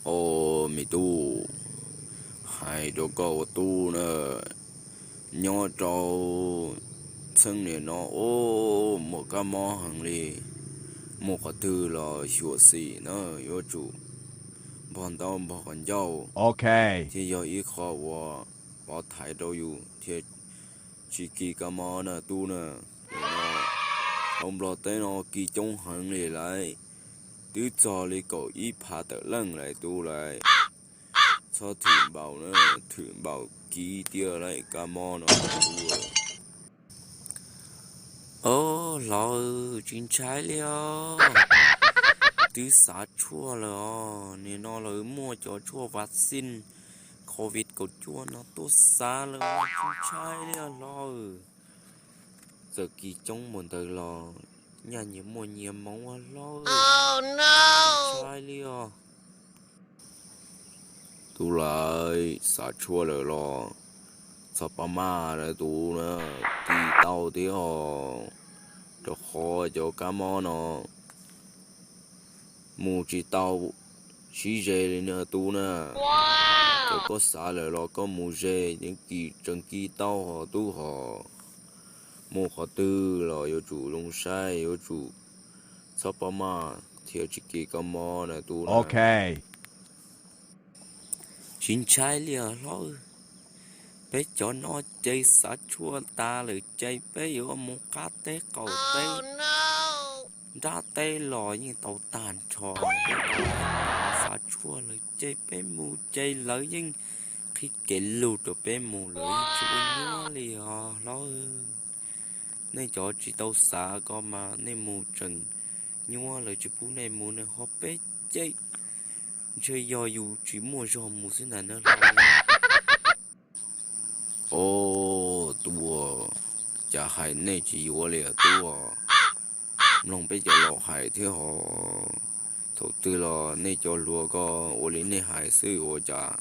Os me tub, hais rau koj ua tub na, nyob rau txheej niam no, o, muaj kab mob heev li, mus qhov twg los xyuam xim na, yuav tsum npog ntaub npog qhov ncauj, thiaj yog ib qho uas pov thaiv rau yus thiaj tsis kis kab mob na tub na. Hauv Nplog teb no kis coob heev li lawm, twb txog li kaum ib phav tawm leej lawm tub lawm. Txhob thwm npaum na, thwm npaum kiv tiag lawm kab mob no tub. Os hlob, tsis ntshai li os. Twb xav tshuaj lawm os, nim no lawv muaj cov tshuaj vaccine covid kaum cuaj no tuaj xav lawm, tsis ntshai li os hlob. Txawm kis coob mus ntawd los nyaj nyias muaj nyias hmoov hlob, tsis ntshai li os. Tub lawm, xav tshuaj lawm los txhob pab maj na tub na, kis tau thiab os, rau qhov cov kab mob no mus tsis tau sib ze li na tub na. Txawm koj xav lawm los koj mus ze, yeej kis tseem kis tau hos tub hos. Mus qhov twg los yuav tsum zoo saib, yuav tsum txhob pab maj thiaj tsis kis kab mob na tub na. Tsis ntshai li os hlob. Peb cov no ces xav tshuaj tas lawm ces peb yuav mus qab teb qaum teb, nrab teb los yeej tau tag nrho. Xav tshuaj lawm ces peb mus ces lawv yeej qhib kev lug rau peb mus, lawv yeej tsis ua nyuab li os hlob. Nej cov tsis tau xav ko mas nej mus tseem nyuab, lawv tsis pub nej mus ne ho peb ces ntshe yog yus tsis muaj zog mus xwb ntag na hlob. Os tub, cas hais nej tsis yuav li os tub. Mloog peb cov laus hais thiab hos, thaum twg los nej cov hluas ko ua li nej hais xwb ua cas.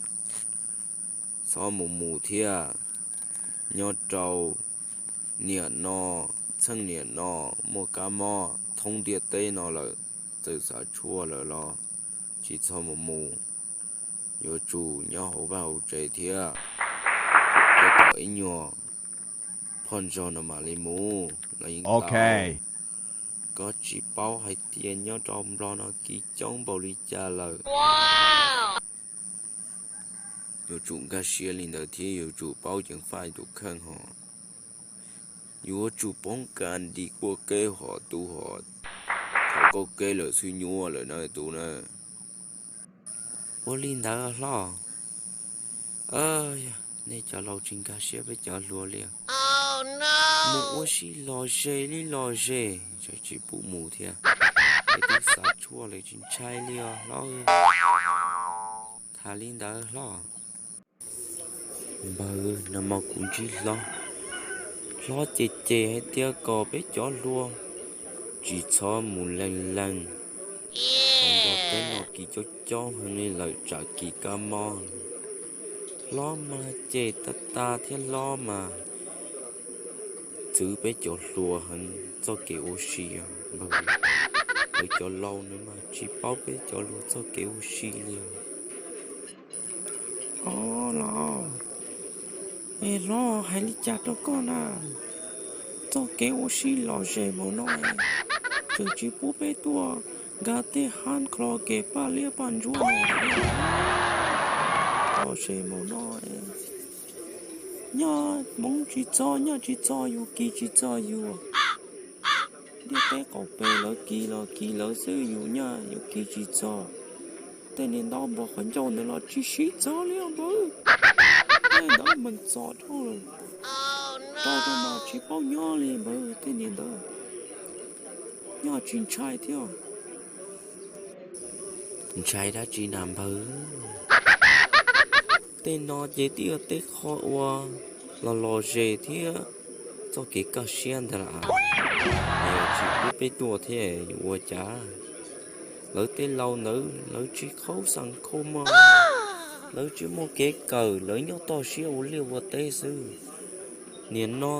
Txhob mus mus thiab, nyob rau niam no, txheej niam no muaj kab mob thoob ntiaj teb no lawm, txawm xav tshuaj lawm los tsis txhob mus mus, yuav tsum nyob hauv vaj hauv tsev thiab, kom ib nyuag phoj ntsaug no mam li mus los yeej tau. Koj tsis paub hais tias nyob rau Nplog no kis coob npaum li cas lawm. Yuav tsum nkag siab li ntawd thiab yuav tsum paub ceev faj tus kheej hos. Yuav tsum poob kas nti kuaj keb hos tub hos, thaum kaub keb lawm xwb nyuaj lawm na tub na. Ua li ntawd hlob. Nej cov laus tsis nkag siab peb cov hluas li. Mus ua si los ze li los ze, tsis pub mus thiab. Peb twb xav tshuaj lawm tsis ntshai li os hlob. Tham li ntawd hlob. Npawg, nag hmo kuv ntsib hlob, hlob ces ces hais tias kom peb cov hluas tsis txhob mus lees lees. Hauv Nplog teb no kis coob coob heev li lawm tsam kis kab mob. Hlob mas ces tag tag thiab hlob mas txwv peb cov hluas heev txoj kev ua si os npawg. Lawv cov laus na mas tsis paub peb cov hluas txoj kev ua si li os. Os los, es hlob hais li cas rau koj na? Txoj kev ua si lom zem npaum no, tseem tsis pub peb tuaj nkag tej hab klo kev paj liab paj ntsuab no lom zem npaum no. Nyaj hmoov tsis txog, nyaj tsis txog yus, kis tsis txog yus. Ntiaj teb qaum pem lawv kis los kis lawv xwb, yus nyaj yus kis tsis txog. Tej niag ntaub npog qhov ncauj ntawd los tsis sib txawv li os npawg. Tej ntawd meem txom dhau lawm. Rau rau mas tsis paub nyob li npawg tej niag ntawd. Nyaj tsis ntshai thiab. Ntshai dab tsi na npawg? Tej no ces twb yog tej qho ua los lom zem thiab txoj kev kaj siab ntag las. Yog tsis pub peb tuaj thiab yuav ua cas? Lawv tej laus ntawd lawv tsis khaub xas khau mog, lawv tsis muaj kev kawm, lawv nyob toj siab ua liaj ua teb xwb. Nim no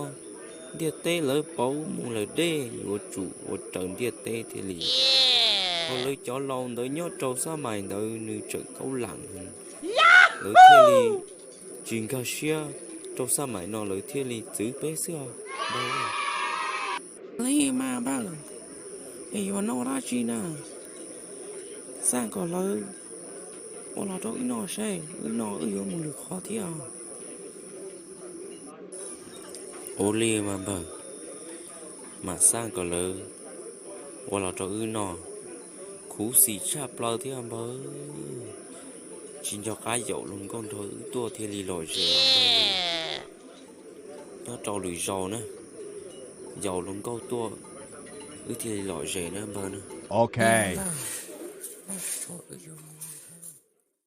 ntiaj teb lawv pauv mus lawm deb, yuav tsum ua raws ntiaj teb thiaj li. Ho lawv cov laus ntawd nyob rau xab mais ntawd nws tseem kaub lam, lawv thiaj li tsis nkag siab rau xab mais no, lawv thiaj li txwv peb xwb os npawg. Li mas npawg, es yuav noj dab tsi na? Xaj kom lawv ua los rau wb noj seb, wb noj wb yuav mus lwm qhov thiab. Ua li mas npawg, mam xaj kom lawv ua los rau wb noj, khuv xim tshaj plaws thiab npawg. Tsis nco qab yaum hluas nkauj nrog wb tuaj thiaj li lom zem npawg. Nyob rau lwm zaus na, yaum hluas nkauj tuaj wb thiaj li lom zem na npawg na. Ok.